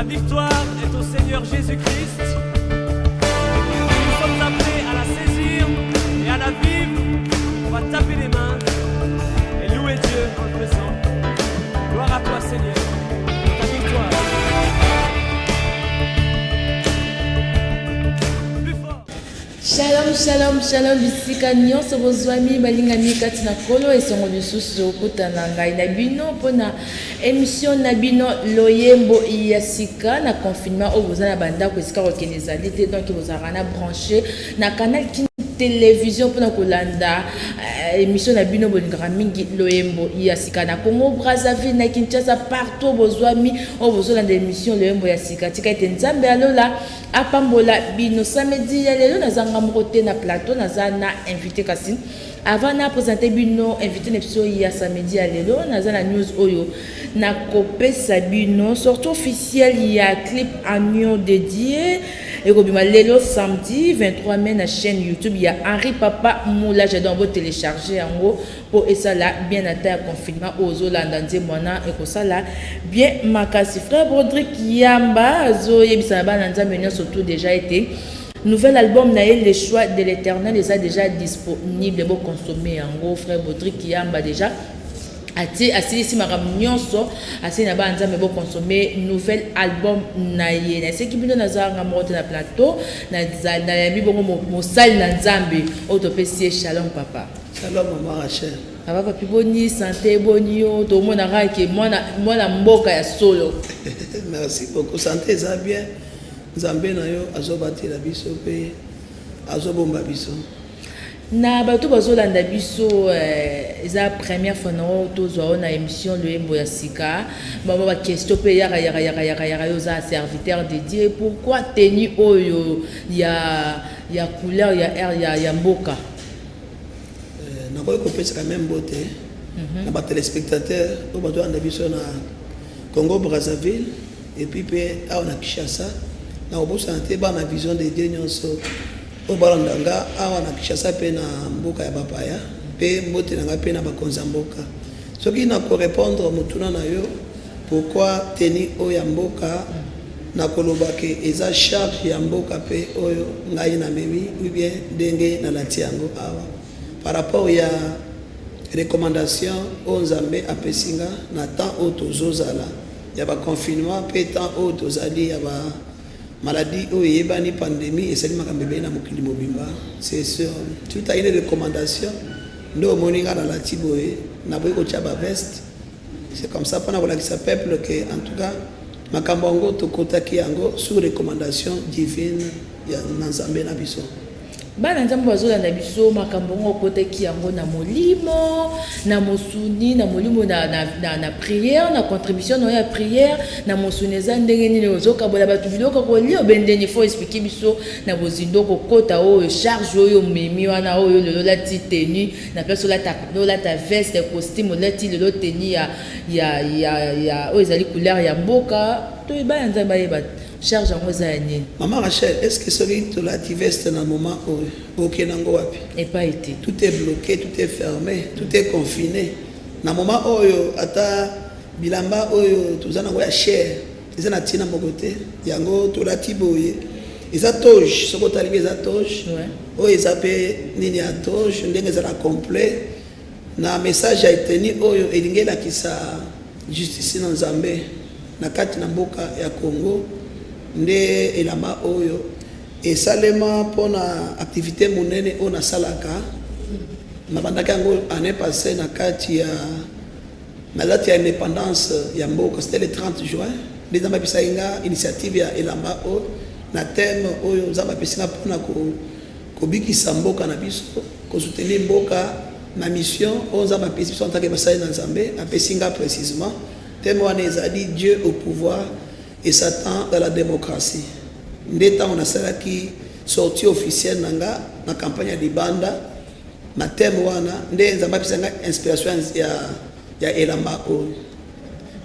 victoire est au Seigneur Jésus-Christ. Nous sommes appelés à la saisir et à la vivre. On va taper les mains et louer Dieu en le faisant. Gloire à toi, Seigneur, pour ta victoire. Plus fort. Shalom, shalom, shalom, bisika nyonso bozwami balingami kati na Nkolo. Esengo lisusu okutana ngai na bino mpona émission na bino Loyembo ya Sika. Na confinement oyo boza na bandako, esika kokende ezali te, donc bozalaka na branché na Canal Kin Télévision mpona kolanda émission na bino bolingaka mingi, Loyembo ya Sika. Na Congo Brazzaville, na Kinshasa, partout bozwami oyo bozolanda émission Loyembo ya Sika, tika ete Nzambe alola apambola bino. Samedi ya lelo nazanga moko te na plateau, naza na invité. Kasi avant na présente bino invité na biso ya samedi ya lelo, naza na news oyo nakopesa bino: sortie officielle ya clip Agneau dédié ekobima lelo samedi 23 mai na chaîne YouTube ya Henri Papa Moulage. Donc botélécharge yango mpo esala bien. Ata ya confinement oyo ozolanda nzembo wana, ekosala bien makasi. Frère Rodrik Yamba azoyebisa na bana Nzambe nyonso tout déjà ete nouvel album na ye, Le Choix de l'Éternel, eza déjà disponible, boconsommer yango. Frère Bodrik Yamba déjà ati asilisi makambo nyonso, asili na bana Nzambe boconsommer nouvel album na ye. Naseki bino, nazalanga moko te na plateau, nayambi bongo mosali na Nzambe oyo topesi ye. Shalom, papa. Shalom, mama Rachel. Papa Papi, boni santé? Boni yo? Tomonaka ke mwana mboka ya solo. Merci beaucoup. Santé eza bien, Nzambe na yo azobatela biso mpe azobomba biso. Na bato bazolanda biso, eza première fois nango tozwa oyo na émission Loyembo ya Sika. Bango baquestion mpe yaka yaka yaka yaka yaka: yo oza serviteur de Dieu, pourquoi tenue oyo ya couleur ya air ya mboka? Nakoki kopesaka même mbote na batéléspectateur oyo bazolanda biso na Congo Brazzaville et puis mpe awa na Kinshasa. Nakobosana te bana Vision de Dieu nyonso oyo balanda nga awa na Kinshasa mpe na mboka ya bapaya, mpe mbote na ngai mpe na bakonzi ya mboka. Soki nakorépondre motuna na yo, pourquoi tenue oyo ya mboka, nakoloba ke eza charge ya mboka mpe oyo ngai namemi ou bien ndenge nalati yango awa par rapport ya recommandation oyo Nzambe apesi nga na temps oyo tozozala ya baconfinement, mpe temps oyo tozali ya ba maladie oyo eyebani, pandémie, esali makambo ebele na mokili mobimba. C'est sûr, tout à une recommandation nde omoni nga nalati boye, naboyi kotia baveste. C'est comme ça mpona kolakisa peuple ke en tout cas makambo yango tokotaki yango sur recommandation divine ya na Nzambe na biso. Bana Nzambe bazolanda biso, makambo yango okotaki yango na molimo, na mosuni, na molimo na prière, na contribution na yo ya prière, na mosuni eza ndenge nini? Ozokabola bato biloko kolia obe ndeni? Faut expliquer biso na bozindo kokota oyo charge oyo omemi wana, oyo lelo olati tenue na place olata veste, costume, olati lelo tenue ya oyo ezali couleur ya mboka. To bana Nzambe bayeba charge yango eza ya nini. Mama Rachel, est ce que soki tolati veste na moment oyo, okende yango wapi? Epai te. Tout est bloqué, tout est fermé, tout est confiné na moment oyo. Ata bilamba oyo toza nango ya cher eza na ntina moko te. Yango tolati boye, eza toge. Soki otali mpe eza toge oyo eza mpe nini ya toge, ndenge ezala complet na message ya eteni oyo elingi elakisa justice na Nzambe na kati na mboka ya Congo. Nde elamba oyo esalema mpona activité monene oyo nasalaka, nabandaki yango année passée na kati ya na date ya indépendance ya mboka, c'était le 30 juin, nde Nzambe apesaki nga initiative ya elamba oyo na thème oyo Nzambe apesi nga mpona kobikisa mboka na biso, kosoutenir mboka na mission oyo Nzambe apesi biso en tant que basali na Nzambe. Apesi nga précisément thème wana ezali "Dieu au pouvoir et Satan dans la démocratie". Nde ntango nasalaki sortie officielle na nga na campagne ya libanda na thème wana, nde Nzambe apesa nga inspiration ya elamba oyo.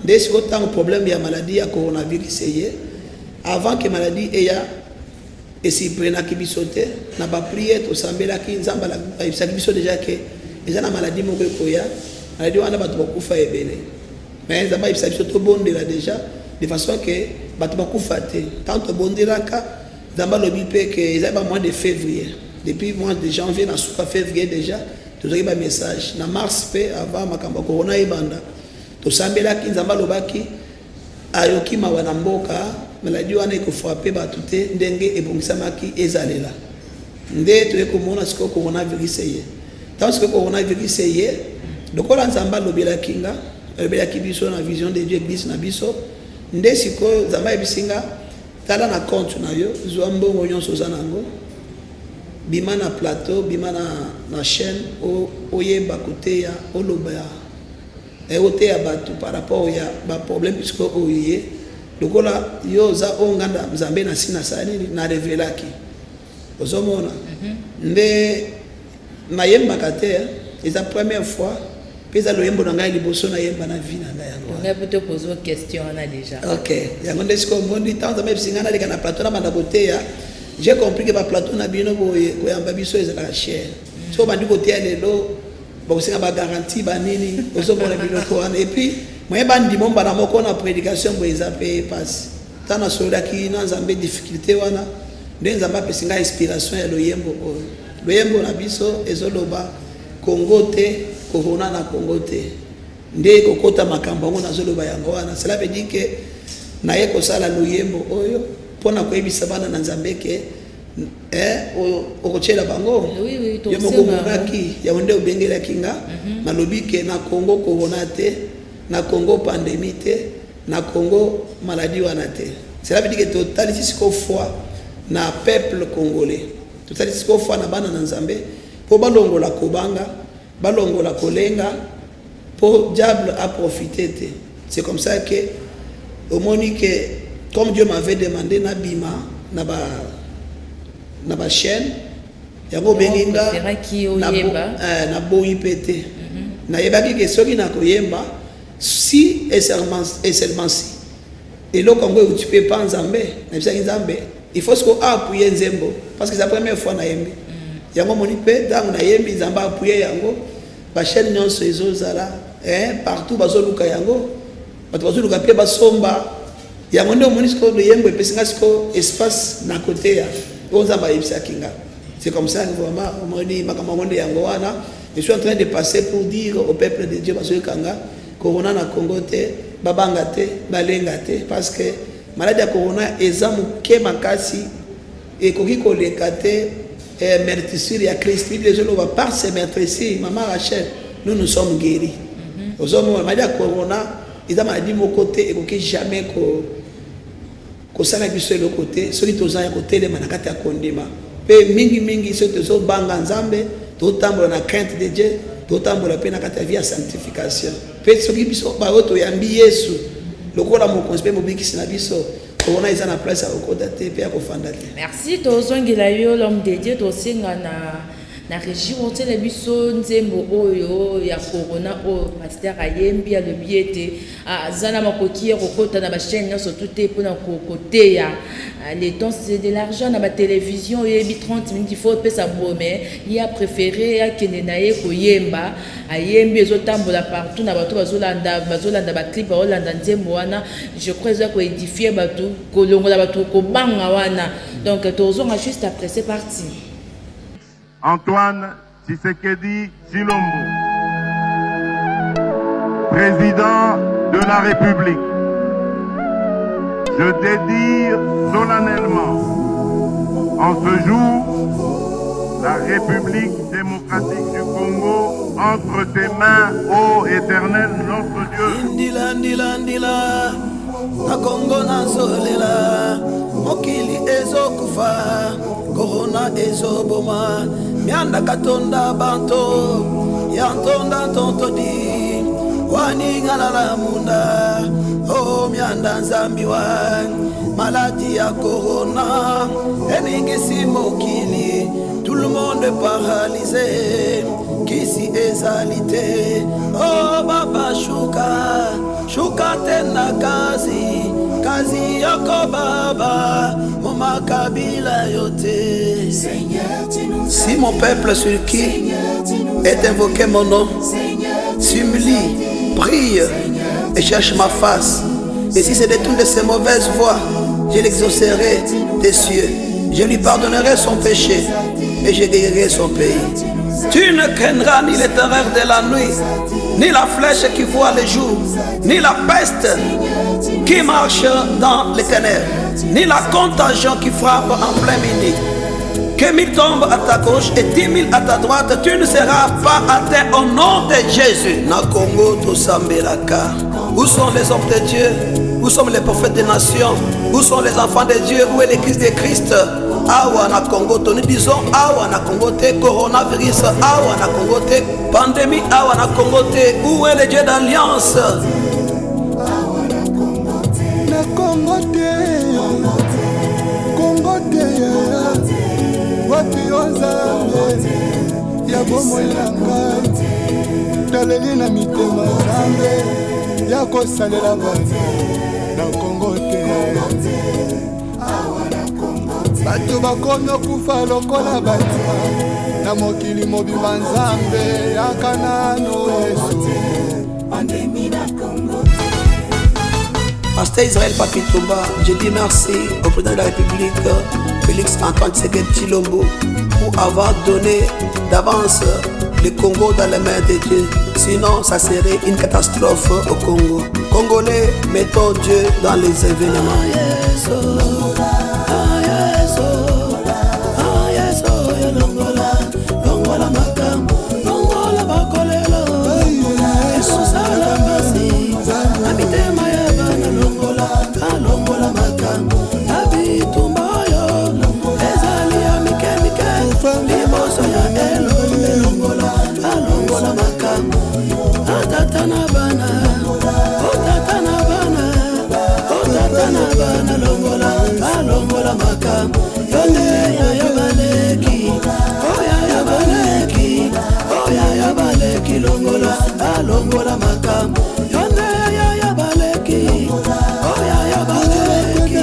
Nde sikoyo ntango problème ya maladie ya coronavirus eye, avant ke maladie eya, esiprenaki biso te. Na baprière tosambelaki, Nzambe ayebisaki biso déjà ke eza na maladie moko ekoya, maladie wana bato bakufa ebele. Mais Nzambe ayebisa biso tobondela déjà de façon ke Bato bakufa te. Ntango tobondelaka, Nzambe alobi mpe ke ezali ba mois de février. Depuis mois de janvier na suka février déjà tozwaki ba message. Na mars mpe avant makambo ya corona ebanda, tosambelaki, Nzambe alobaki ayoki mawa na mboka, maladie wana ekofrappe bato te ndenge ebongisamaki ezalela. Nde toye komona sikoyo coronavirus eye. Ntango sikoyo coronavirus eye, lokola Nzambe alobelaki nga, alobelaki biso na Vision de Dieu Eglise na biso, nde sikoyo Nzambe ayebisi nga, tala na compte na yo, zwa mbongo nyonso oza na yango, bima na plateau, bima na, na chaîne, oyeba koteya, oloba, oteya bato par rapport ya ba problème sikoyo oyo ye. Lokola yo oza oyo nga Nzambe nasi nasala nini, na revelaki. Ozomona? Nde nayembaka te, eza première fois mpe eza loyembo na ngai liboso nayemba na vie na ngai yango. Ngai mpe topose question wana déjà. Ok, yango nde sikoyo omoni ntango Nzambe ayebisi ngai naleka na plateau nabanda koteya, j'ai compris que ba plateau na bino boye koyamba biso ezalaka cher. Soki obandi koteya lelo bakosenga ba garantie banini, ozomona biloko wana. Et puis moyen bandima mbala moko na prédication boye eza mpe mpasi. Ntango nasololaki na Nzambe difficulté wana, nde Nzambe apesi ngai inspiration ya loyembo oyo. Loyembo na biso ezoloba Congo te, corona na Congo te. Nde ekokota makambo yango nazoloba yango wana. Cela veut dire que naye kosala loyembo oyo mpona koyebisa bana na Nzambe ke okotiela bango. Oui, Yo moko omonaki yango nde obengelaki nga. Nalobi ke na Congo corona te, na Congo pandémie te, na Congo maladie wana te. Cela veut dire que totalisi sikoyo foi na peuple congolais, totalisi sikoyo foi na bana na Nzambe mpo balongola kobanga, balongola kolenga, mpo diable a profité te. C'est comme ça que omoni que comme Dieu m'avait demandé nabima na ba chaîne yango, obengi nga, préféraki oyemba. Naboyi mpe te. Nayebaki ke soki nakoyemba, si et seulement si eloko yango euti mpe pa Nzambe, nayebisaki Nzambe il faut siko aappuyer nzembo parce que c'est la première fois nayembi yango. Omoni mpe ntango nayembi, Nzambe aappuyer yango, bachaîne nyonso ezozala partout, bazoluka yango, bato bazoluka mpe basomba yango. Nde omoni sikoyo loyembo epesi nga sikoyo espace na koteya oyo Nzambe ayebisaki nga. C'est comme ça que vraiment omoni makambo yango nde yango wana. Je suis en train de passer pour dire au peuple de Dieu bazoyokanga, corona na Congo te, babanga te, balenga te, parce que maladie ya corona eza moke makasi, ekoki koleka te meurtrissure ya Christ. Bible ezoloba par ces meurtrissures, mama Rachel, nous nous sommes guéris. Ozomona, maladie ya corona eza maladie moko te ekoki jamais ko kosala biso eloko te soki toza ya kotelema na kati ya kondima, mpe mingimingi soki tozobanga Nzambe, totambola na crainte de Dieu, totambola mpe na kati ya vie ya sanctification, mpe soki biso baoyo toyambi Yesu lokola mokonzi mpe mobikisi na biso, corona eza na place ya kokota te mpe ya kofanda te. Merci. Tozongela yo, l'homme de Dieu. Tosenga na régie otiela biso nzembo oyo ya corona oyo pasteur ayembi. Alobi ete aza na makoki ya kokota na bachaîne nyonso tu te mpona koteya. Le temps, c'est de l'argent. Na batélévision, oyebi, 30 minutes il faut opesa boye, mais ye apréféré akende na ye koyemba. Ayembi, ezotambola partout na bato bazolanda, bazolanda baclip, baolanda nzembo wana. Je crois eza koédifier bato, kolongola bato kobanga wana. Donc tozonga juste après. C'est parti. Antoine Tshisekedi Tshilombo, président de la République, je dédie solennellement en ce jour la République démocratique du Congo entre tes mains, ô Éternel notre Dieu. Ndila ndila ndila na Kongo, nazolela, mokili ezokufa, korona ezoboma, mianda katonda banto ya ntonda ntontodi waningalala munda o mianda nzambi wa maladie ya corona eningisi mokili, tout le monde paralysé, kisi ezali te. O baba, shuka shuka tena kazi kazi yako baba mumakabila yote. Si mon peuple sur qui est invoqué mon nom s'humilie, prie et cherche ma face. Et s'il se détourne de ses mauvaises voies, je l'exaucerai des cieux. Je lui pardonnerai son péché et je guérirai son pays. Tu ne craindras ni les terreurs de la nuit, ni la flèche qui voit le jour, ni la peste qui marche dans les ténèbres, ni la contagion qui frappe en plein midi. Que mille tombent à ta gauche et 10 000 à ta droite, tu ne seras pas atteint au nom de Jésus. Na Congo, tosambelaka. Où sont les hommes de Dieu? Où sont les prophètes des nations? Où sont les enfants de Dieu? Où est l'église de Christ? Awa na Congo, nous disons awa na Congo te coronavirus, awa na Congo te pandémie, awa na Congo te. Où est le Dieu d'alliance? Na Kongo te, Kongo te, wapi yo Nzambe ya bomoi na ngai? Taleli na mitema, Nzambe ya kosalela bana na Kongo te. Bato bakomi okufa lokola batima na mokili mobimba. Nzambe, yaka nano, Yesu. Pasteur Israël Papitumba, je dis merci au président de la République, Félix Antoine Tshisekedi Tshilombo, pour avoir donné d'avance le Congo dans les mains de Dieu. Sinon, ça serait une catastrophe au Congo. Congolais, mettons Dieu dans les événements. Ah, ah, yes, ah, yes, oh, longola, longola makambo, longola bakolelo, ezosala pasi na mitema ya bana. Longola, alongola makambo ya bitumba oyo ezali ya mike mike liboso ya elombe. Longola, alongola makambo, atata na bana, otata na bana, otata na bana. Longola, alongola makambo yo nde yaya baleki, oyaya baleki, oyaya baleki. Longola, alongola makambo yo nde yaya baleki, oyaya baleki,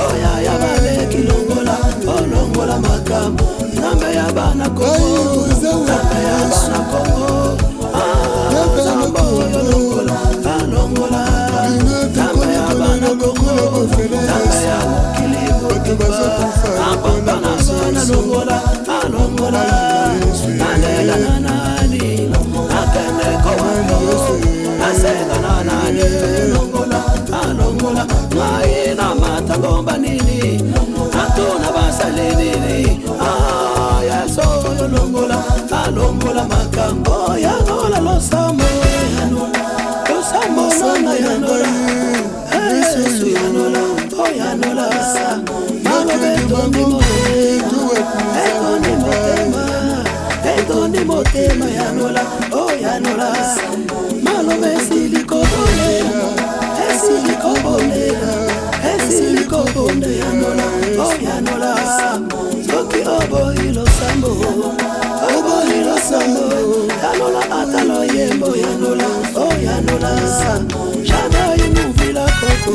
oyaya baleki. Longola, olongola makambo, Nzambe ya bana Kongo, Nzambe ya bana Kongo. Ah, Nzambe oyo, longola, alongola, Nzambe ya bana Kongo, Nzambe ya mokili mobimba. Apapa na bana, longola, alongola. Nalela na nani? Nakende kowayo? Nasenga na nani? Longola, alongola. Ngai na mata ngomba nini? Natuna basali nini? Ah, Yesu oyo, longola, alongola makambo. Yanola losambo, yanola losambo nanga, yanola Yesu, yanola, oh, yanola. Maloba etondi motema, etondi motema, etondi motema. Yanola, oh, yanola. Maloba esili kobolela, esili kobolela, esili kobonde. Yanola, oh, yanola. Soki oboyi losambo, oboyi losambo, yanola ata loyembo. Yanola, oh, yanola. Shadai muvila koko,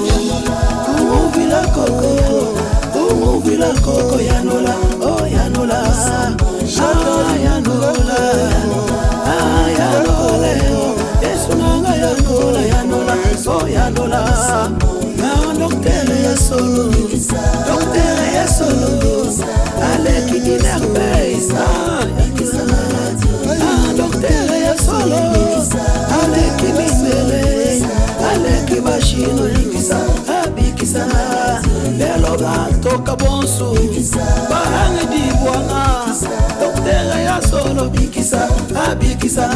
umuvila koko, umuvila koko. Yanola, oh, yanola. Ah, yanola, ah, yanola. Yesu nanga, yanola, yanola, oh, yanola. Na docteur ya solo, docteur ya solo aleki INRB. Ah, docteur ya solo aleki mindele, aleki bashino. Abikisa lelo batoka bonso bahange dibwanga. Docteur ya solo bikisa, abikisa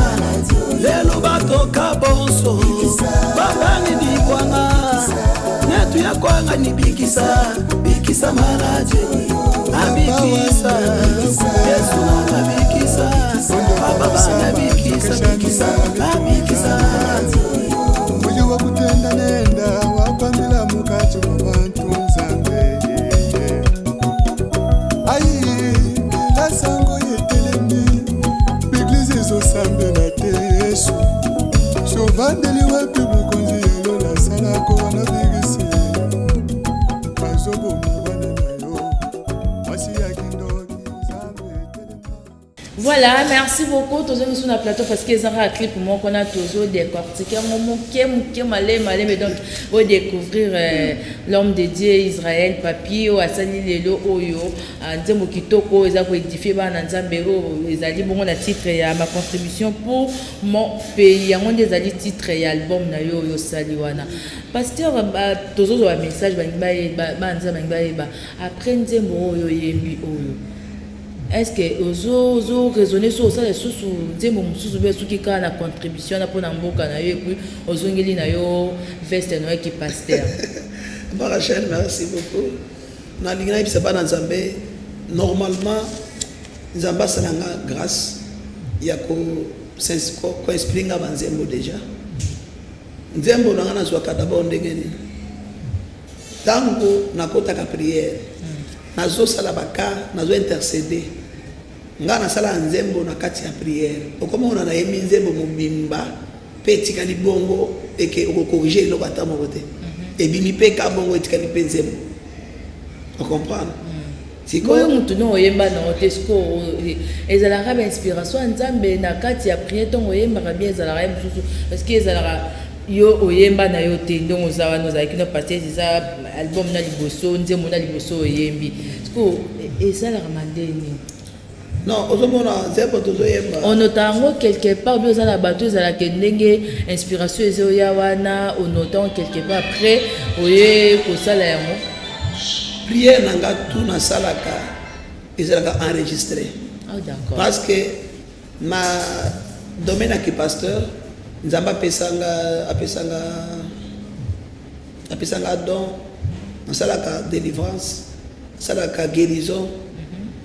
lelo batoka bonso bahange dibwanga. Netu ya kwanga ni bikisa, bikisa maladie, abikisa. Yesu nanga bikisa, baba bana bikisa, bikisa, abikisa. Uyu wakutenda nenda wakwambila mukati mwa bantu. Nzambe, ai, lasango yetelemi, église ezosambela te. Yesu, sovandeli wapi? Bokonzi ya lola asalako wana virus, bazoboma bana na yo, mwasi ya kindoki. Nzambe, telema. Voilà, merci beaucoup. Tozongi sur na plateau parce que ezaka clip moko na tozo décortiquer yango moke moke, maleme maleme. Donc odécouvrir l'homme de Dieu Israël Papi oyo asali lelo oyo nzembo kitoko oyo eza koédifier bana na Nzambe, oyo ezali bongo na titre ya "Ma contribution pour mon pays". Yango nde ezali titre ya album na yo oyo osali wana. Pasteur, tozozwa message, balingi bayeba, bana Nzambe balingi bayeba, après nzembo oyo oyembi oyo, est ce que ozo raisonner so osala lisusu nzembo mosusu, mpe soki kaka na contribution na mpona mboka na yo, et puis ozongeli na yo veste na yo ki pasteur? Mama Rachel, merci beaucoup. Nalingi nayebisa bana Nzambe, normalement Nzambe asala nga grâce ya koinspirer nga banzembo. Déjà nzembo na nga nazwaka d'abord ndenge nini? Ntango nakotaka prière, nazosala baka, nazo intercéder, nga nasala nzembo na kati ya prière. Okomona nayembi nzembo mobimba mpe etikali bongo, eke okocorriger eloko ata moko te, ebimi mpe ka bongo, etikali mpe nzembo, ocomprendre? Sikoyo mutu no oyemba nango te, siko ezalaka bainspiration ya Nzambe na kati ya prière. Ntongo oyembaka bien, ezalaka ye mosusu, parce que ezalaka yo oyemba na yo te. Ndongo oza wana, ozalaki no pasteur, eza album na liboso, nzembo na liboso oyembi, siko esalaka mandeni? Non, ozomona nzembo tozoyemba. Onota yango quelque part bi oza na bato, ezalaka ndenge inspiration ezoya wana, onota yango quelque part, après oye kosala yango? Prière na nga tu nasalaka ezalaka enregistré. Ah, d'accord. Parce que na domaine ya pasteur, Nzambe apesanga don. Nasalaka délivrance, nasalaka guérison,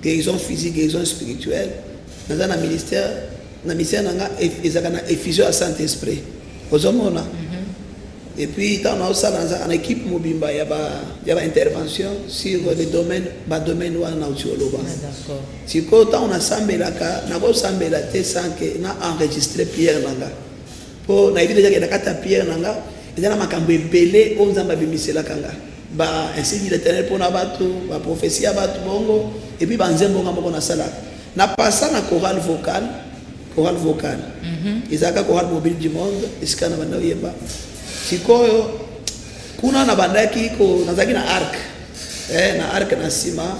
guérison physique, guérison spirituelle. Naza na ministère, na ministère na nga ezalaka na effusion ya Saint Esprit, ozomona. Et puis ntango naosala, naza na équipe mobimba ya baintervention sur le domaine, badomaine wana nauti oloba. Sikoyo ntango nasambelaka, nakosambela te sans que na enregistre prière na nga, mpo nayebi déjà ke na kati ya prière na nga eza na makambo ebele oyo Nzambe abimiselaka nga, ba ainsi dit l'Éternel mpona bato, baprophétie ya bato bongo, et puis banzembo nga moko nasalaka. Napasa na chorale vocale, chorale vocale ezalaka Chorale Mobile du Monde, esika na banda oyemba. Sikoyo kuna nabandaki, nazalaki na arc, na arc na nsima.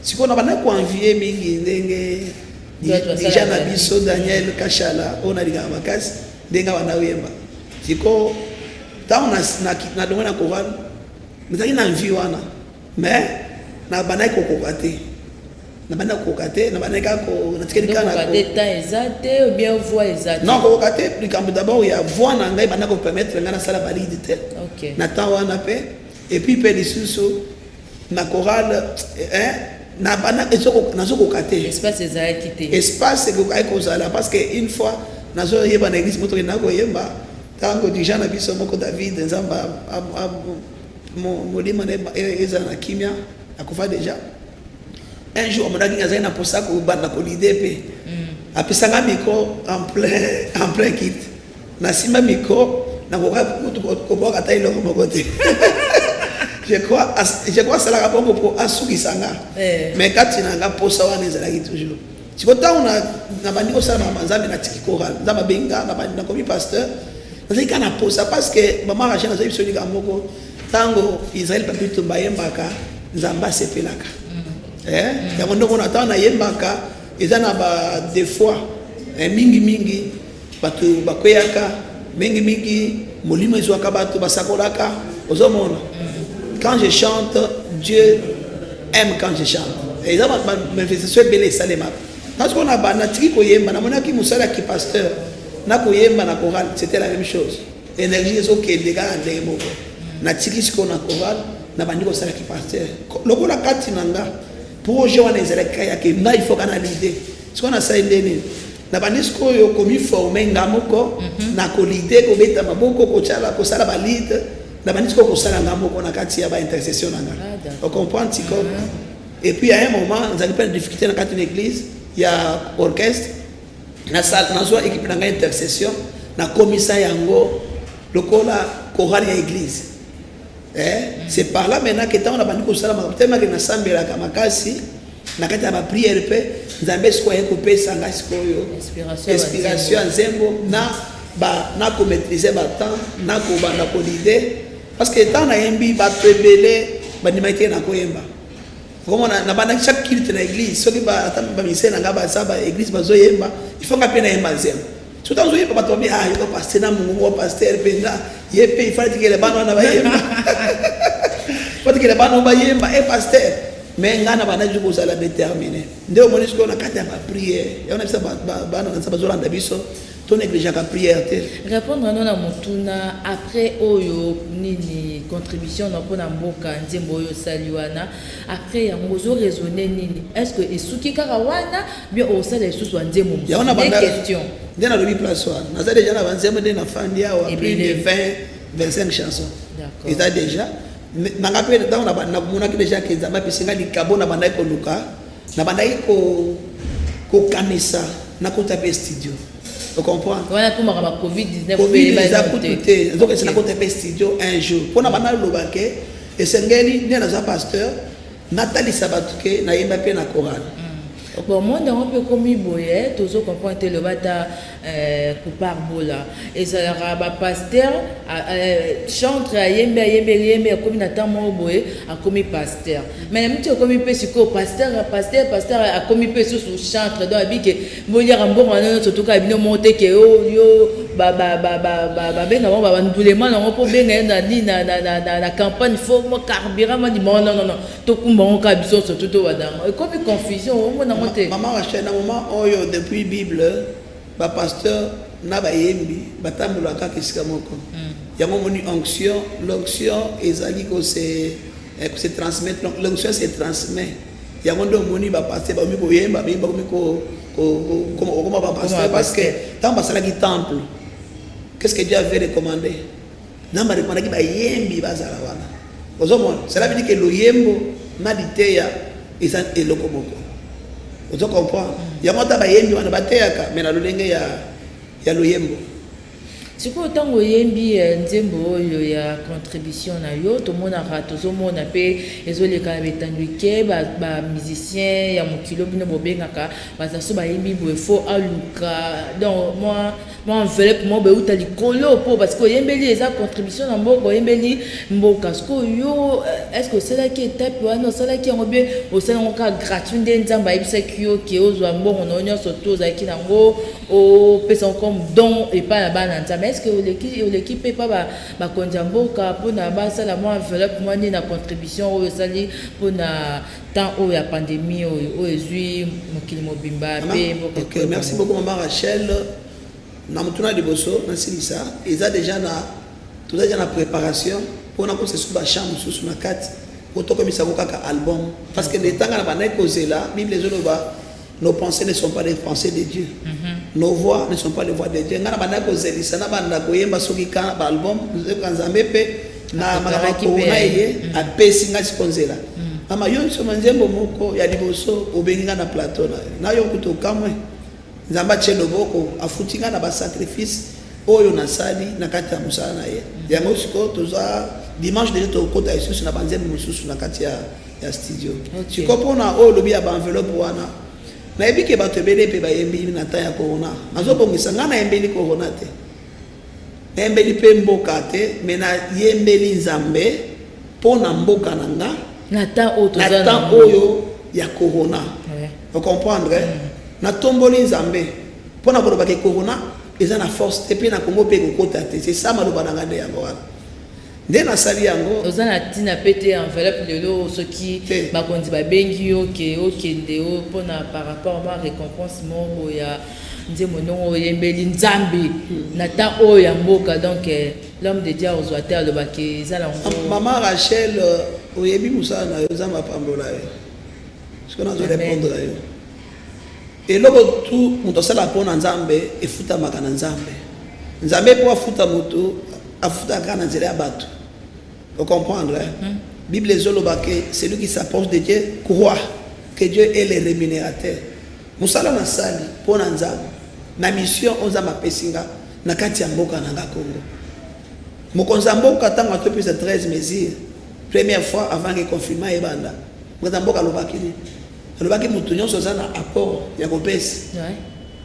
Sikoyo nabandaki koenvier mingi ndenge déjà na biso Daniel Kashala, oyo nalingaka makasi, ndenge abanda oyemba. Sikoyo ntango nalongwe na chorale, nazalaki na envie wana, mais nabandaki kokoka te, nabandaki kokoka te, nabandaki kaka, natikeli kaka. Eza te ou bien voix eza te? Non, kokoka te. Likambo d'abord ya voix na ngai banda kopermettre ngai nasala balead te na temps wana mpe. Et puis mpe lisusu na chorale nazokoka te. Espace ezalaki te. Espace ekokaki kozala, parce que une fois nazoyeba na église, moto okendaka koyemba, ntango dirigeant na biso moko David, Nzambe molimo na ezala na kimia, akufa déjà, un jour amonaki azali na mposa kobanda koleader mpe apesanga micro en plein culte. Nasimba micro, nakoka kobwaka ata eloko moko te. Je crois asalaka bongo mpo asukisa nga. Mais kati na nga mposa wana ezalaki toujours. Siko ntango nabandi kosala makambo Nzambe, natiki chorale, Nzambe abengi nga, nakomi pasteur, nazalaki kaka na posa, parce que mama Rachel, nazali biso likambo moko: ntango Israel Papi Tumba ayembaka, Nzambe asepelaka. Yango nde omona ntango nayembaka, eza na ba des fois mingimingi bato bakweyaka, mingimingi molimo ezwaka bato, basakolaka, ozomona. Quand je chante, Dieu aime quand je chante. Eza manifestation ebele esalemaka. Parce que na natiki koyemba, namonaki mosala ya pasteur na koyemba na chorale, c'était la même chose, énergie ezokende kaka ndenge moko. Natiki sikoyo na chorale, nabandi kosalaki pasteur. Lokola kati na nga projet wana ezalaki kaka yake ngai, il faut ka na leader. Sikoyo nasali nde nini? Nabandi sikoyo komiformer nga moko na koleader, kobeta maboko, kotyala, kosala balead. Nabandi sikoyo kosala nga moko na kati ya baintercession na nga. Ocomprendre sikoyo? Et puis à un moment nazalaki mpe na difficulté na kati na église ya orchestre. Nazwa équipe na ngai intercession, nakomisa yango lokola chorale ya église. C'est par là maintenant que ntango nabandi kosala makambo, temake nasambelaka makasi. Na kati ya baprière mpe Nzambe sikoyo aye kopesa ngai sikoyo inspiration ya nzembo na ba na komaîtrise batemps, na kobanda kolide, parce que ntango nayembi, bato ebele bandimaki te na koyemba. Okomona nabandaki chaque culte na église, soki ata bamusicien na ngai baza ba église bazoyemba, il faut ngai mpe nayemba nzembo. Soki ntango ozoyemba, bato babi: "Ah, yoka pasteur na mongongo wa pasteur mpenza, ye mpe ifale tikele bana wana bayemba, fatikele bana oyo bayemba e pasteur." Mais ngai na bandaki kozala déterminé. Nde omoni sikoyo na kati ya baprière yango na bisa bana na nsa bazolanda biso, to négligeaka prière te. Répondre ano na motuna: après oyo nini, contribution na mpona mboka, nzembo oyo osali wana, après yango ozoraisonne nini? Est ce que esuki kaka wana, bien osala lisusu ya nzembo? Yango na mosusu, question. Nde nalobi place wana, naza déjà na banzembo nde nafandi awa, plus de 20 25 chansons eza déjà. Nanga mpe ntango namonaki déjà ke Nzambe apesi nga likabo, na bandaki koluka, na bandaki kokanisa nakota mpe studio, ocomprendre? Wana tumaka ba Covid 19. Covid eza kutu te. Nazokesa nakota mpe studio un jour, mpona banda loba ke esengeli nde naza pasteur, natalisa bato ke nayemba mpe na chorale. Bon, monde yango mpe ekomi boye, tozo comprendre te. Loba ata kupar bola ezalaka bapasteur, chantre ayembi, ayembi, ayembi, akomi na temps moko boye akomi pasteur. Mais na miti akomi mpe sikoyo pasteur, pasteur, pasteur, akomi mpe susu chantre. Donc abike boliaka mbongo wana nyonso, toka bino moko te ke yo babenga bango bandulema nango mpo benga ye na nini na campagne, faut mo carburant mandima. Non, non, non, tokumba yango kaka biso nyonso, to badango ekomi confusion, omona yango te. Mama Rachel, na moment oyo, depuis Bible, bapasteur na bayembi batambolaka kaka esika moko. Yango omoni onction, l'onction ezali kose kose transmettre, l'onction se transmet. Yango nde omoni bapasteur bakomi koyemba, bayembi bakomi kokoma bapasteur, parce que ntango basalaki temple, qu'est-ce que Dieu avait recommandé? Nzambe arecommandaki bayembi bazala wana. Ozomona, cela veut dire que loyembo na liteya eza eloko moko, ozo comprendre? Yango ata bayembi wana bateyaka, mais na lolenge ya loyembo. Sikoyo ntango oyembi nzembo oyo ya contribution na yo, tomonaka, tozomona mpe ezoleka na betando eke, bamusicien ya mokili bino bobengaka baza so bayembi boye, faut aluka donc mwa enveloppe moko beuta likolo, mpo parce que oyembeli, eza contribution na mboka, oyembeli mboka. Sikoyo yo, est ce que osalaki étape wana, osalaki yango bien, osali yango kaka gratuit nde Nzambe ayebisaki yo ke ozwa mbongo na yo nyonso to ozalaki nango, opesa yango comme don epai na bana Nzambe? Est ce que oleki mpe mpa bakonzi ya mboka mpona basala mwa enveloppe mwa nini na contribution oyo osali mpona temps oyo ya pandémie oyo ezwi mokili mobimba mpe mboka? Ok, merci beaucoup, mama Rachel. Na motuna liboso nasilisa, eza déjà na toza déjà na préparation mpona kosesu bachamp mosusu na kati po tokomisango kaka album, parce que netanga na bandaki kozela. Bible ezoloba: "Nos pensées ne sont pas les pensées de Dieu, nos voix ne sont pas les voix de Dieu." Ngai na bandaki kozelisa na banda koyemba soki ka baalbum nzoka Nzambe mpe na makambo ya corona eye apesi ngai siko nzela. Mama, yo soma nzembo moko ya liboso, obengi ngai na plateau na yo kuta okamwe. Nzambe atie loboko, afuti ngai na basacrifice oyo nasali na kati ya mosala na ye. Yango sikoyo toza dimanche déjà, tokota lisusu na banzembo mosusu na kati ya studio. Sikoyo mpona oyo olobi ya baenveloppe wana, nayebi ke bato ebele mpe bayembi na temps ya corona. Nazobongisa, ngai nayembeli corona te, nayembeli mpe mboka te, mais nayembeli Nzambe mpo na mboka na nga. Na temps oyo na toza temps oyo ya corona, ocomprendre? Natomboli Nzambe mpo na koloba ke corona eza na force te, mpe na Kongo mpe ekokota te. C'est ça maloba na ngai, nde yango wana nde nasali yango. Oza na ntina mpe te enveloppe lelo soki Te. bakonzi babengi yo ke okende o mpona par rapport mwa récompense moko ya nzembo ndongo oyembeli Nzambe na temps oyo ya mboka. Donc l'homme de Dieu ozwa te, alobaki eza nango. Mama Rachel, oyebi mosala na yo, Nzambe apambola yo. Soki nazo Amen. répondre yo, eloko tu moto asala mpo na Nzambe efutamaka na Nzambe. Nzambe mpo afuta moto, afutaka kaka na nzela ya bato, ocomprendre, hein? Bible ezoloba ke celui qui s'approche de Dieu croit que Dieu est le rémunérateur. Mosala nasali mpo na Nzambe, na mission oyo Nzambe apesi nga na kati ya mboka na nga Congo, mokonzi ya mboka ntango atopesa 13 mesures première fois avant ke confinement ebanda, mokonzi ya mboka alobaki nini? Nalobaki moto nyonso aza na apport ya kopesa.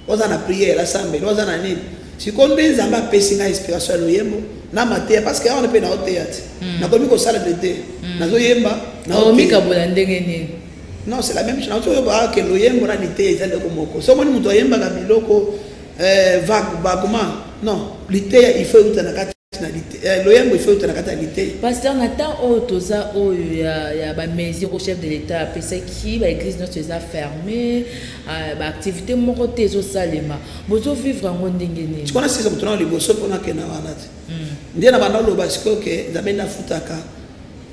Oza na prière, asambeli, oza na nini. Sikoyo nde Nzambe apesi ngai inspiration ya loyembo na mateya, parce que awa mpe naoteya te. Nakomi kosala de te, nazoyemba. Omikabola ndenge nini? Non, c'est la même chose. Nazoyoba ke loyembo na liteya eza eloko moko. So omoni moto ayembaka biloko vague vaguement, non, liteya il faut euta na kati na loyembo, il faut euta na kati ya liteya. Pasteur, na temps oyo toza oyo ya bamesure au chef de l'État apesaki, baéglise nyonso eza fermé, baactivité moko te ezosalema. Bozovivre yango ndenge nini? Sikoyo nasisa moto na liboso mpona akenda wana te. Nde na banda oloba sikoyo ke Nzambe nde afutaka.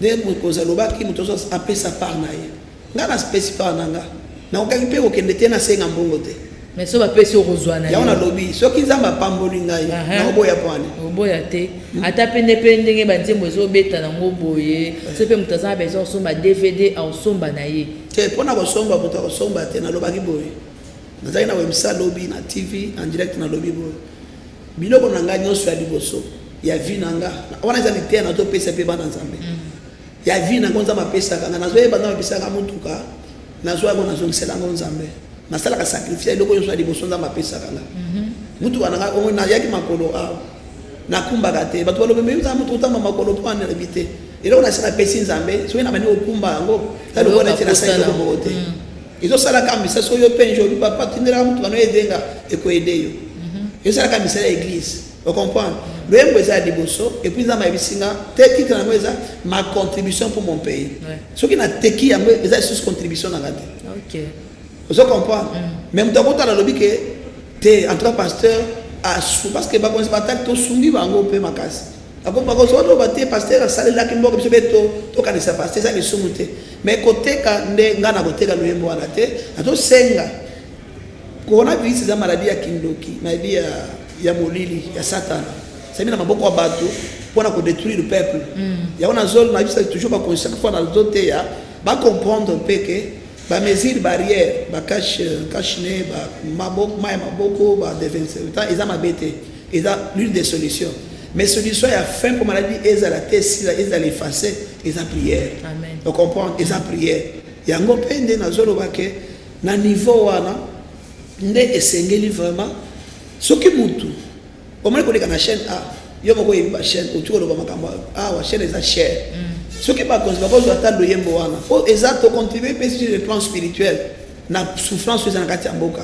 Nde mokonzi alobaki moto nyonso apesa part na ye. Ngai napesi part na nga. Nakokaki mpe kokende te, nasenga mbongo te. Mais so bapesi, okozwa na yango. Nalobi soki Nzambe apamboli ngai, nakoboya pwani? Oboya te. Ata mpe mpe ndenge banzembo ezobeta nango boye, so mpe moto aza na besoin osomba DVD, aosomba na ye. Te, mpona kosomba, moto akosomba te. Nalobaki boye, nazalaki na wemsa lobi na TV en direct, nalobi boye: biloko na ngai nyonso ya liboso ya vie na nga wana eza liteya nazopesa mpe bana Nzambe. Ya vie nango, Nzambe apesaka nga, nazoyeba Nzambe apesaka motuka, nazwa yango, nazongisela yango Nzambe. Nasalaka sacrifice ya eloko nyonso ya liboso Nzambe apesaka nga. Motuka na ngai oyo nayaki makolo awa, nakumbaka te. Bato balobi: "Me oza moto otamba makolo mpo wana?" Nalobi: "Te, eloko nasi napesi Nzambe, soki na bandi kokumba yango, eza lokola neti nasali eloko moko te." Ezosalaka misala. Soki yo mpe njobi, papa, tindelaka motuka no edenga, ekoaider yo. Ezosalaka misala ya église, ocomprendre? Loyembo eza ya liboso. Et puis Nzambe ayebisi nga te, titre yango eza "Ma contribution pour mon pays". Soki nateki yango, eza lisusu contribution na nga te. Ozo comprendre? Mais moto akotala, alobi ke te, en tout cas pasteur asu, parce que bakonzi batali, tosungi bango mpe makasi. Bakozoloba te: "Pasteur asalelaki mboka biso mpe." Tokanisa pasteur eza lisumu te, mais koteka nde ngai na koteka loyembo wana te. Nazosenga, coronavirus eza maladie ya kindoki, maladie ya molili ya Satana, sami na maboko ya bato mpona kodétruire le peuple. Yango nazo nayebisa toujours bakonzi, chaque fois nazoteya, bacomprendre mpe ke bamesure barrière, bacache cache-nez, mai ya maboko, badésinfectant, eza mabe te, eza l'une des solutions. Mais solution ya fin mpo maladie ezala te, esila, ezala efface, eza prière. Amen. Ocomprendre? Eza prière. Yango mpe nde nazoloba ke na niveau wana nde esengeli vraiment. Soki mutu omoni koleka na chaîne a, yo moko oyebi bachaîne, otuki koloba makambo awa, chaîne eza cher. Soki bakonzi bakozwa ata loyembo wana, po eza tocontribue mpe sur le plan spirituel na souffrance oyo eza na kati ya mboka,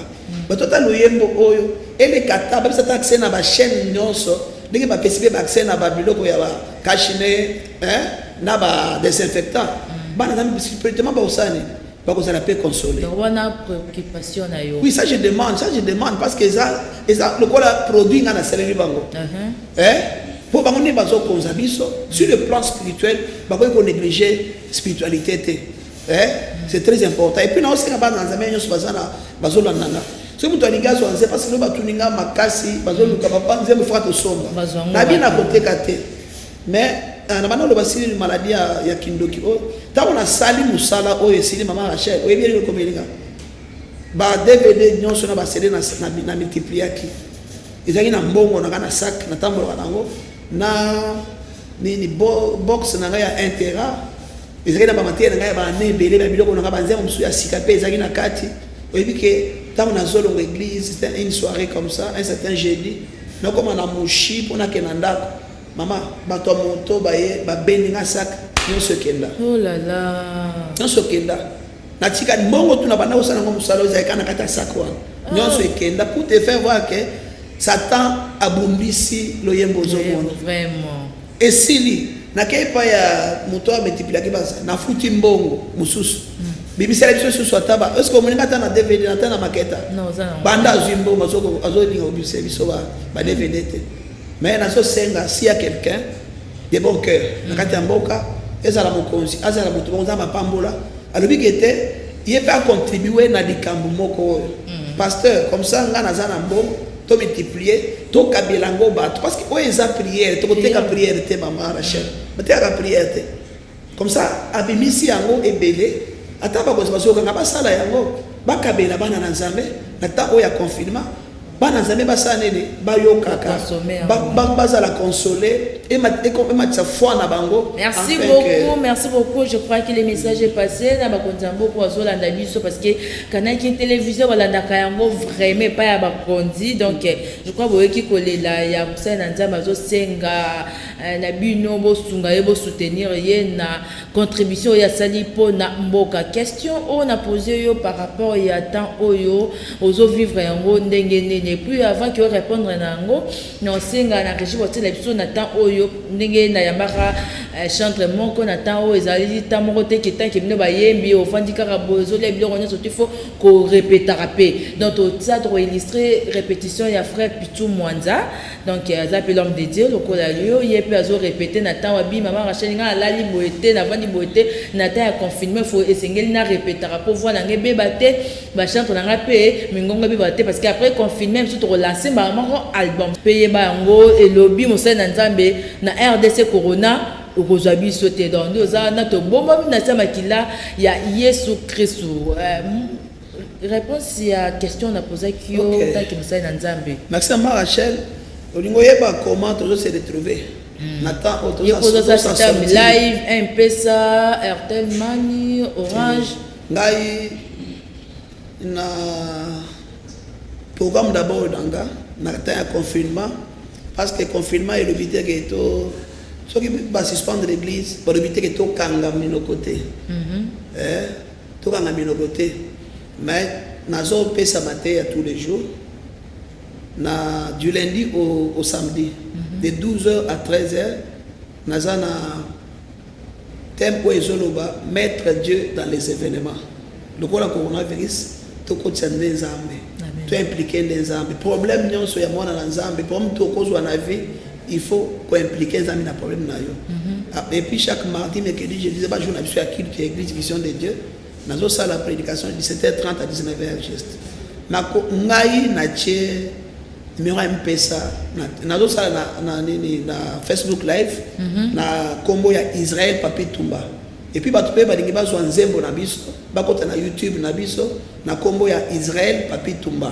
bato ata loyembo oyo eleka, ta bapesa ata accès na bachaîne nyonso, ndenge bapesi mpe baaccès na babiloko ya bacache-nez na badésinfectant, bana Nzambe spirituellement bakosala nini? Bakozala mpe consolé. Donc wana préoccupation na yo? Oui, ça je demande, ça je demande, parce que eza lokola produit nga nasaleli bango. Eh? Mpo bango nde bazokonza biso sur le plan spirituel, bakoki konégliger spiritualité te. Eh? C'est très important. Et puis naosenga bana na Nzambe nyonso baza na bazolanda nga, soki moto alingi azwa nzembo, parce que lo batuni nga makasi, bazoluka: "Papa, nzembo faka tosomba." Bazwa yango Nabi wapi? Na koteka te, mais na banda oloba sili maladie ya kindoki oyo. Ntango nasali mosala oyo esili, mama Rachel, oyebi eloko ekomelinga ba DVD nyonso na baCD na multipliaki, ezalaki na mbongo na ngai na sac, natambolaka nango na nini, box na ngai ya 1 tera, ezalaki na bamatière na ngai ya baane ebele, babiloko na ngai, banzembo mosusu ya sika mpe ezalaki na kati. Oyebi ke ntango nazolonga église, c'était une soirée comme ça, un certain jeudi, nakoma na Mushi mpo nakende na ndako, mama, bato ya moto baye, babendi nga sac nyonso, ekenda. Oh là là! Nyonso ekenda. Natika mbongo tuna banda kosala yango mosala oyo ezalaki na kati ya sac wana, nyonso ekenda. Pour te faire voir que Satan abundisi loyembo, ozomona? Vraiment. Esili. Nakei epai ya moto oyo amultipliaki, baza nafuti mbongo mosusu, bimisela biso lisusu ata ba, est ce que omoninga ata na DVD, ata na maketa? Non, oza nango. Banda azwi mbongo, azolinga kobimisa biso ba DVD te. Mais nazosenga, s'il y a quelqu'un de bon cœur na kati ya mboka, ezala mokonzi, azala moto moko Nzambe apambola, alobi ke te, ye mpe acontribue na likambo moko oyo, pasteur, comme ça nga naza na mbongo, tomultiplie, tokabela yango bato, parce que oyo eza prière. Tokoteka prière te, mama Rachel, batekaka prière te. Comme ça abimisi yango ebele, ata bakonzi bazokanga, basala yango, bakabela bana na Nzambe na temps oyo ya confinement. Bana Nzambe basala nini? Bayokaka. Consommer yango. Bazala consolé. Ematisa foi na bango. Merci beaucoup, merci beaucoup. Je crois que le message est passé na bakonzi ya mboka bazolanda biso, parce que kanaki télévision balandaka yango vraiment epai ya bakonzi. Donc je crois boyoki kolela ya mosali na Nzambe, azosenga na bino bosunga ye, bosoutenir ye na contribution oyo asali mpo na mboka. Question oyo na pose yo par rapport ya temps oyo ozovivre yango ndenge nini? Et puis avant que orépondre na yango, na osenga na régie botiela biso na temps oyo ndenge nayambaka chantre moko. Na temps oyo ezali temps moko te ke tant que bino bayembi ofandi kaka boye, ozolia biloko nyonso te, faut korepetaka mpe. Donc totia, tokoillustre répétition ya frère Pitu Mwanza. Donc aza mpe l'homme de Dieu lokola yo, ye mpe azorépéte na temps wabi. Mama Rachel, ngai alali boye te, navandi boye te na temps ya confinement, faut esengeli na répétaka mpo voix na ngai ebeba te, bachantre na ngai mpe mingongo ebeba te, parce que après confinement biso tokolance mbala moko album. Mpe yeba yango, elobi mosali na Nzambe, na RDC corona okozwa biso te. Donc nde oza na tobombami na tia makila ya Yesu Kristu. Réponse ya question napozaki yo. Tant que mosali na Nzambe. Merci, mama Rachel. Olingi oyeba comment tozo se retrouver na temps oyo? Ye kozwa système live, Mpesa, Airtel Money, Orange. Ngai na programme d'abord na nga na temps ya confinement, parce que confinement elobi te ke to soki basuspendre église, balobi te ke tokanga minoko te. Tokanga minoko te, mais nazopesa mateya tous les jours, na du lundi au samedi, de 12h à 13h. Naza na thème oyo ezoloba «Mettre Dieu dans les événements». Lokola coronavirus, tokotisa nde Nzambe, toimplike nde Nzambe. Problème nyonso ya mwana na Nzambe, problème to okozwa na vie, il faut koimplike Nzambe na problème na yo. Et puis chaque mardi, mercredi, jeudi, bajour na biso ya culte ya église Vision de Dieu, nazosala prédication 17h30 à 19h juste. Nako ngai natie numéro ya Mpesa, nazosala na nini, na Facebook live, na nkombo ya Israel Papi Tumba. Et puis bato mpe balingi bazwa nzembo na biso, bakota na YouTube na biso na nkombo ya Israel Papi Tumba,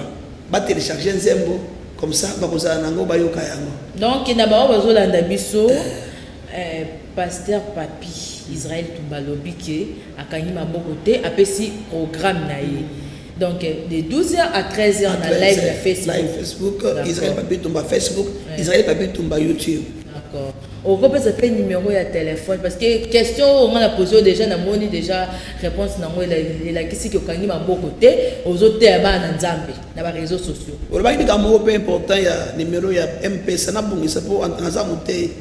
batélécharge nzembo, comme ça bakozala nango, bayoka yango. Donc na bango bazolanda biso, pasteur Papi Israel Tumba alobi ke akangi maboko te, apesi programme na ye. Donc de 12h à 13h na live na Facebook. Live Facebook, Israel Papi Tumba Facebook, Israel Papi Tumba YouTube. D'accord. Okopesa mpe numéro ya téléphone, parce que question oyo nga na pose oyo déjà, namoni déjà réponse nango, elakisi ke okangi maboko te, ozoteya bana na Nzambe na baréseaux sociaux. Olobaki likambo moko mpe important ya numéro ya Mpesa, nabongisa mpo naza motei.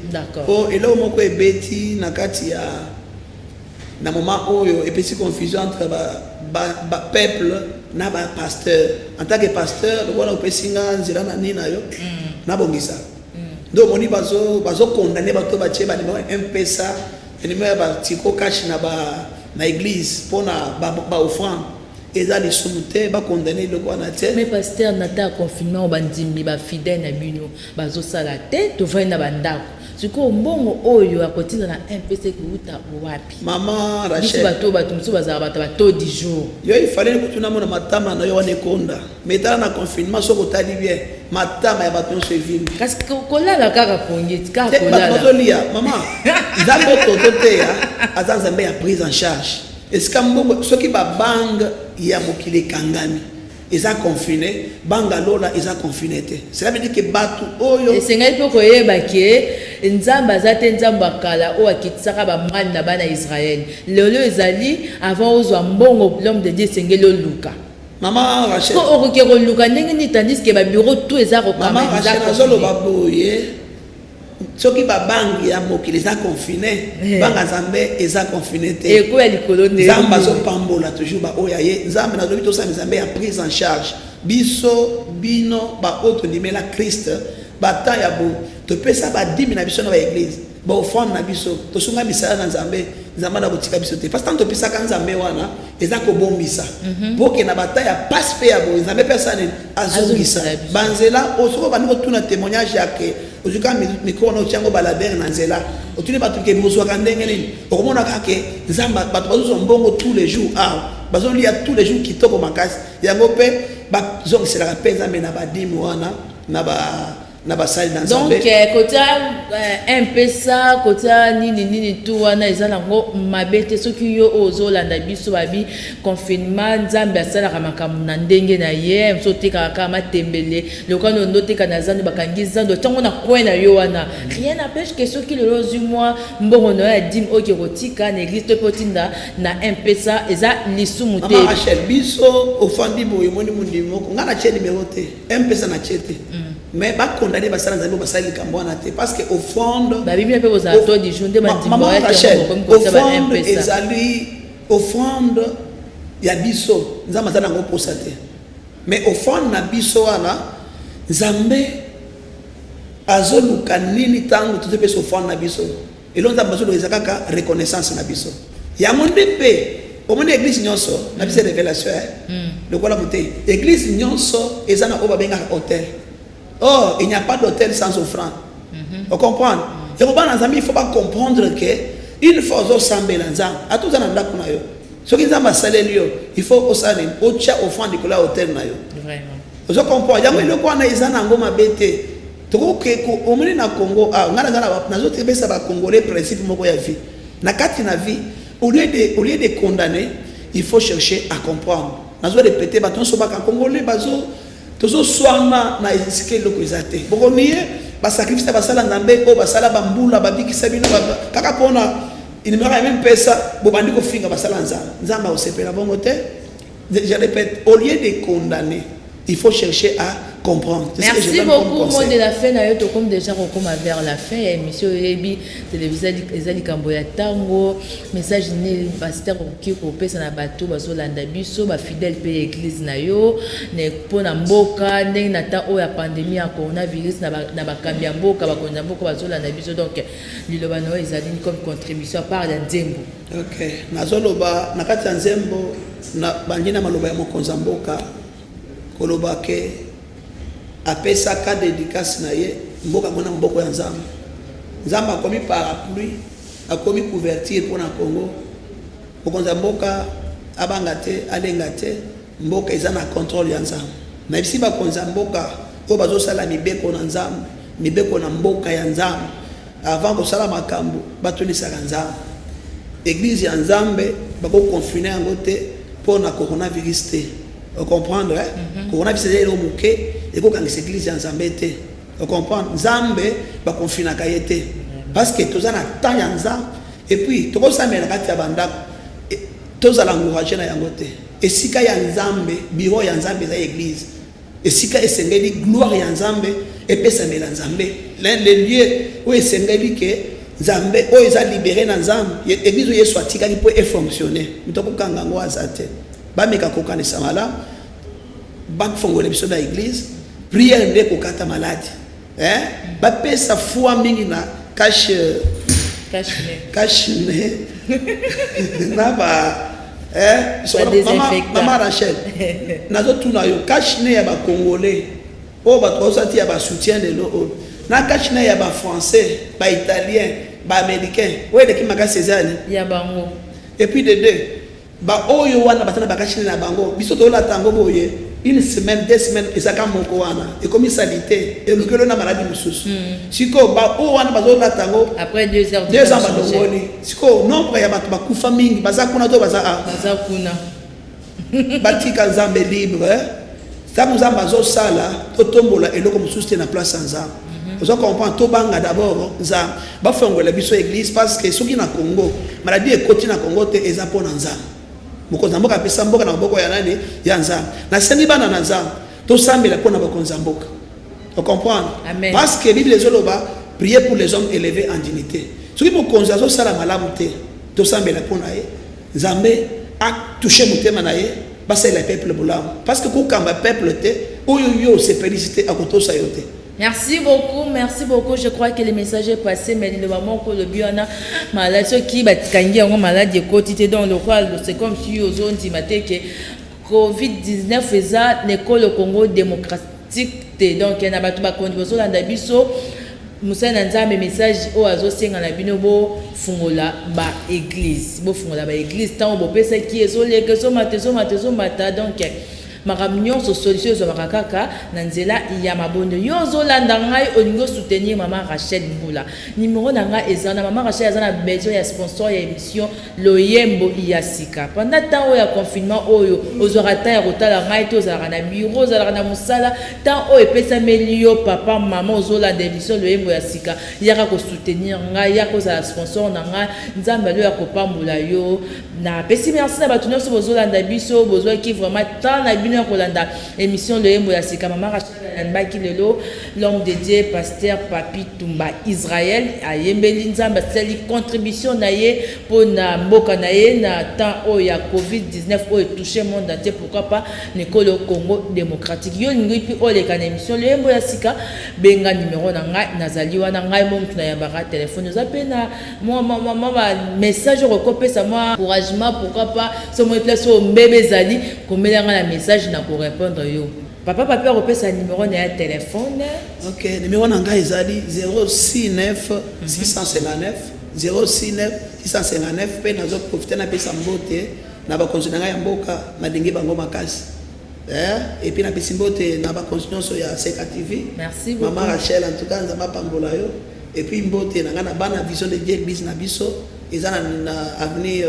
Mpo eloko moko ebeti na kati ya na moment oyo epesi confusion entre bapeuple na bapasteur. En tant que pasteur, lokola opesi nga nzela na nini na yo, nabongisa nde omoni bazokondane bato batie banimero ya Mpesa, banimero ya baTico Cash na ba na église mpona baoffrande. Eza lisumu te, bakondane eloko wana te. Mais pasteur, na ta confinement oyo, bandimi bafidèle na bino bazosala te, tovandi na bandako. Sikoyo mbongo oyo akotinda na Mpesa ekouta wapi? Mama Biso Rachel, bato mosusu bazala bato bato du jour. Yo ifale kutuna mona matama na yo wana ekonda, mais tala na confinement, soki otali bien matama ya bato nyonso evimbi. Kasi kolala kaka pongi, kaka Te, bato kolala. bazolia. Mama, Nzambe toto te ya aza Nzambe ya prise en charge. Esika mbongo, soki babanque ya mokili ekangami, eza confiné, banque lola eza confiné te. Cela veut dire que bato oyo Esengeli mpe koyeba ke Nzambe aza te Nzambe ya kala oyo akitisaka bamani na bana ya Israele. Lelo ezali avant ozwa mbongo, l'homme de Dieu, esengeli oluka. Mama Rachel, ko okoki koluka ndenge nini, tandis ke babureau tout eza kokama? Mama Eza Rachel, confiné. azoloba boye: soki babanque ya mokili eza confiné, banque Nzambe eza confiné te. Ekoya likolo nde. Nzambe azopambola toujours baoyo ya ye. Nzambe, nazobi tosala Nzambe ya prise en charge. Biso, bino baoyo tondimela Christ, bata ya bo topesa badîme na biso na baéglise, baoffrande na biso, tosunga misala na Nzambe. Nzambe na kotika biso te, parce que tango topesaka Nzambe wana, eza kobombisa mpo ke na bata ya pasi mpe ya boye, Nzambe mpe asala nini? Azongisa Azongisa biso. Banzela oyo soki obandi kotuna témoignage ya ke ozwi kaka micro wana, otiango baladere na nzela, otuni bato ke bozwaka ndenge nini, okomona kaka ke Nzambe, bato bazozwa mbongo tous les jours awa, bazolia tous les jours kitoko makasi. Yango mpe bazongiselaka mpe Nzambe na badîme wana na ba Na basali na Nzambe. Donc eh, kotia eh, mpesa, kotia nini nini tu wana eza nango mabe te. Soki yo oyo ozolanda biso, babi confinement, Nzambe asalaka makambo na ndenge na ye. Mosu otekaka kaka matembele, lokano ondo oteka na zando, bakangi zando ntango na coin na yo wana, rien n'empêche que soki lelo ozwi mwa mbongo na yo ya dime, oyo kotika na église to mpe otinda na mpesa, eza lisumu te. Mama Rachel, biso ofandi boye, omoni mondimi moko, ngai natie nimero te, mpesa natie te, mais bakondane basala Nzambe, basali likambo wana te, parce que offrande Babiblia mpe kozala to du jour nde bandimi. Mama bayaki Rachel, yango, bokomi kotia ba offrande mpesa. Ezali offrande ya biso, Nzambe aza nango posa te, mais offrande na biso wana, Nzambe azoluka nini? Ntango tozopesa offrande na biso, elo Nzambe azoluka eza kaka reconnaissance na biso. Yango nde mpe omoni église nyonso na biso, révélation, lokola motei, église nyonso eza na oyo babengaka autel. Or il n'y a pas d'autel sans offrande. Ocomprendre? Yango bana Nzambe, il faut bacomprendre que une fois ozosambela Nzambe, ata oza na ndako na yo, soki Nzambe asaleli yo, il faut osala nini? Otya offrande likolo ya autel na yo. Ozo comprendre? Yango eloko wana eza nango mabe te. Tokoke omoni na Congo, ah, ngai naza nazopesa Bacongolais principe moko ya vie. Na kati na vie, au lieu de condamner, il faut chercher à comprendre. Nazo répéter, bato nyonso baka Congolais bazo tozoswana na esika eloko eza te. Bokomi ye basacrifice na basala Nzambe oyo basala bambula, babikisa bino kaka mpona numéro ya mpesa, bobandi kofinga basala Nzambe. Nzambe akosepela bongo te. Je répète, au lieu de condamner, il faut chercher à comprendre. C'est ce que je Merci donne comme beaucoup. Mot conseil. de la fin na yo, tokomi déjà kokoma vers la fin ya émission. Oyebi télévision eza likambo ya ntango. Message nini, pasteur, okoki kopesa na bato bazolanda biso, bafidèle mpe ya église na yo, mpo na mboka, ndenge na temps oyo ya pandémie ya coronavirus, na bakambi ya mboka, bakonzi ya mboka bazolanda biso? Donc liloba na yo ezali nini comme contribution à part ya nzembo? Ok, nazoloba na kati ya nzembo na bandi na maloba ya mokonzi ya mboka, koloba ke apesaka dédicace na ye mboka ngo na maboko ya Nzambe. Nzambe akomi parapluie, akomi couverture mpona Congo. Mokonzi ya mboka abanga te, alenga te, mboka eza na contrôle ya Nzambe. Nayebisi bakonzi ya mboka oyo bazosala mibeko na Nzambe, mibeko na mboka ya Nzambe, avant kosala makambo batunisaka Nzambe. Église ya Nzambe bakoconfiner yango te mpo na coronavirus te. Ocomprendre, eh? Coronavirus eza eloko moke, ekokangisa église ya Nzambe te. Ocomprendre? Nzambe baconfinaka ye te, parce que toza na temps ya Nzambe. Et puis tokosambela na kati ya bandako, tozala encouragé na yango te. Esika ya Nzambe, bureau ya Nzambe eza église, esika esengeli gloire ya Nzambe epesamela Nzambe, le lieu oyo esengeli ke Nzambe oyo eza libéré na Nzambe. Église oyo Yesu atikaki mpo efonctionne, moto akokanga yango aza te. Bameka kokanisa malamu, bafongola biso na église. Prière nde ekokata maladi, eh? Bapesa foi mingi na cache cache-nez na ba, eh? So, mama Rachel, nazotuna yo, cache-nez ya Bacongolais oyo bato bazosala ya basoutien lelo oyo, na cache-nez ya Bafrançais, Baitalien, Baaméricain, oyo eleki makasi eza yani? Ya bango. Et puis de deux, baoyo wana baza na bacache-nez na bango, biso tolata yango boye une semaine, 2 semaines, ezaka moko wana ekomi saleté, elukeli na maladi mosusu. Sikoyo baoyo wana bazolata yango après 2 heures, 2 ans balongoli. Sikoyo nombre ya bato bakufa mingi baza kuna to baza a Baza kuna. Batika Nzambe libre. Ntango Nzambe azosala, totombola eloko mosusu te na place ya Nzambe. Oza comprendre? Tobanga d'abord Nzambe. Bafongola biso église, parce que soki na Congo maladie ekoti na Congo te, eza mpo na Nzambe. Mokonzi ya mboka apesa mboka na maboko ya nani? Ya Nzambe. Nasengi bana na Nzambe, tosambela mpo na bakonzi ya mboka. Ocomprendre? Parce que Bible ezoloba: prier pour les hommes élevés en dignité. Soki mokonzi azosala malamu te, tosambela mpo na ye, Nzambe atouche motema na ye, basalela peuple bolamu, parce que kokamba peuple te oyo yo osepelisi te, akotosa yo te. Merci beaucoup, merci beaucoup. Je crois que le message est passé, mais le moment que le biona malade, ceux qui bakangi yango malade ekoti te, donc le roi, c'est comme si ozondima te que Covid-19 eza na ekolo Congo démocratique te. Donc na bato bakonzi bazolanda biso, mosali na Nzambe, message oyo azosenga na bino, bofungola baéglise, bofungola baéglise. Ntango bopesaki, ezoleka, ezomata, ezomata, ezomata. Donc Makambo nyonso solution ezwamaka kaka na nzela ya mabondeli. Yo ozolanda ngai olingi osoutenir mama Rachel Mbula, numero na ngai eza na mama Rachel aza na besoin ya sponsor ya émission Loyembo ya Sika. Pendant temps oyo ya confinement oyo ozwaka temps ya kotala ngai te, ozalaka na bureau, ozalaka na mosala, temps oyo epesameli yo papa mama ozolanda émission Loyembo ya Sika, yaka kosoutenir ngai, yaka kozala sponsor na ngai. Nzambe alo ya kopambola yo. Napesi merci na bato nyonso bozolanda biso, bozwaki vraiment temps na bino ya kolanda émission Loyembo ya Sika. Mama Rachel ayambaki lelo l'homme de Dieu pasteur Papi Tumba Israël, ayembeli Nzambe, asali contribution na ye mpo na mboka na ye na temps oyo ya COVID-19 oyo touche monde entier, pourquoi pas nekolo Congo démocratique. Yo olingi mpe oleka na émission Loyembo ya Sika, benga numero na ngai, nazali wana, ngai mo mutu nayambaka telefone. Oza mpe na mwa ba message oyo okopesa mwa encouragement, pourquoi pas so moi place oyo mbebe ezali, komela ngai na message na korépondre yo. Papa Papi akopesa numero na ya telefone. Ok, numéro na ngai ezali 069 659 069 659. Mpe nazoprofite napesa mbote na bakonzi na ngai ya mboka, nalingi bango makasi. Et puis napesi mbote na bakonzi nyonso ya Seka TV. Merci beaucoup. Mama Rachel, en tout cas Nzambe apambola yo. Et puis mbote na ngai na bana Vision de Dieu, église na biso eza na avenue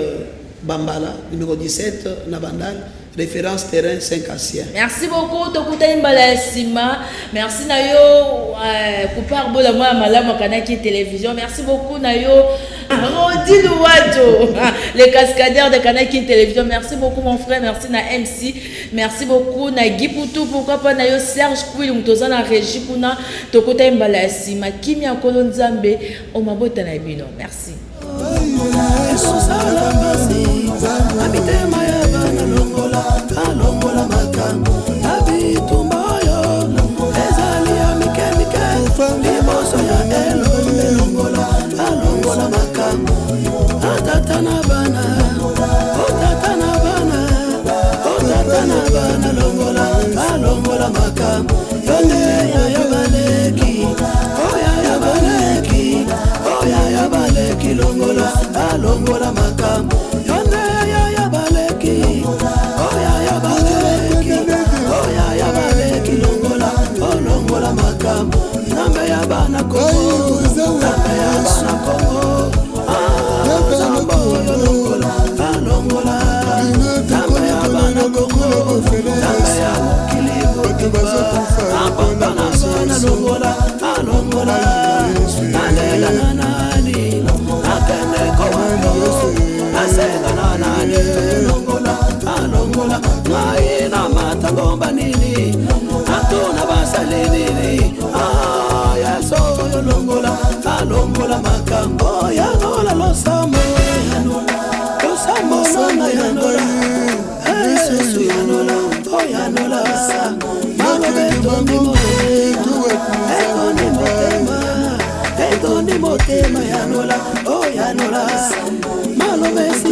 Bambala numéro 17 na Bandal, référence terrain 5 ancien. Merci beaucoup, tokutani mbala ya nsima. Merci na yo Kupar Bola mwana malamu akanaki télévision. Merci beaucoup na yo Rodi Luwato, le cascadeur de Kanaki Télévision. Merci beaucoup mon frère, merci na MC, merci beaucoup na Guy Poutou, pourquoi pas na yo Serge Kouil, mutoza na régie kuna. Tokutani mbala ya nsima, kimia kolo Nzambe omabota na bino. Merci. Ezosala mpasi na mitema ya bana, longola alongola makambo na bitumba oyo ezali ya mike mike liboso ya elombe, longola alongola makambo atata na bana, otata na bana, otata na bana, longola alongola makambo yo nde yaya baleki, oyaya baleki, oyaya baleki, longola alongola makambo yo nde yaya baleki, oyaya baleki, oyaya baleki, longola olongola makambo, Nzambe ya bana Kongo, Nzambe ya bana Kongo, Nzambe oyo longola alongola, Nzambe ya bana Kongo, Nzambe ya mokili mobimba, apapa na bana, longola alongola, nalela na nani, nakende kowayo, nasenga na nani, longola alongola ngai na matangomba nini, natuna basali nini, Yesu oyo longola alongola makambo, yanola losambo, losambo nanga yanola, Yesu yanola, oyanola maloba etondi motema, etondi motema, etondi motema, yanola, oyanola maloba.